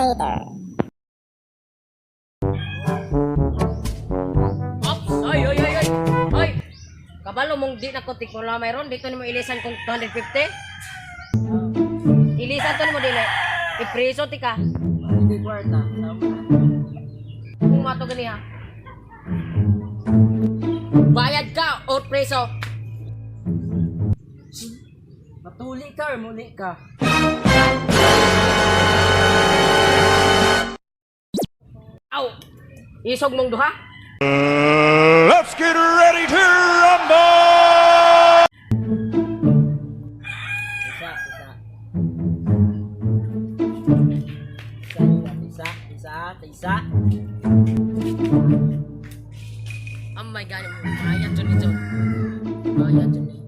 Later. Ops! Ay, ay, ay, ay! Ay! Kabalo mong di na ko tikula mayroon. Dito nimo ilisan kung 250. Ilisan to nimo dili. Ipreso ti ka. Hindi kwarta. Tama. Kung mato gani ha. Bayad ka or preso. Matuli ka or muli ka? Aw! Isog mong duha. Let's get ready to rumble! Isa, isa. Isa, isa, isa, isa, isa. Oh my God, bayad jud ito. Bayad jud ni.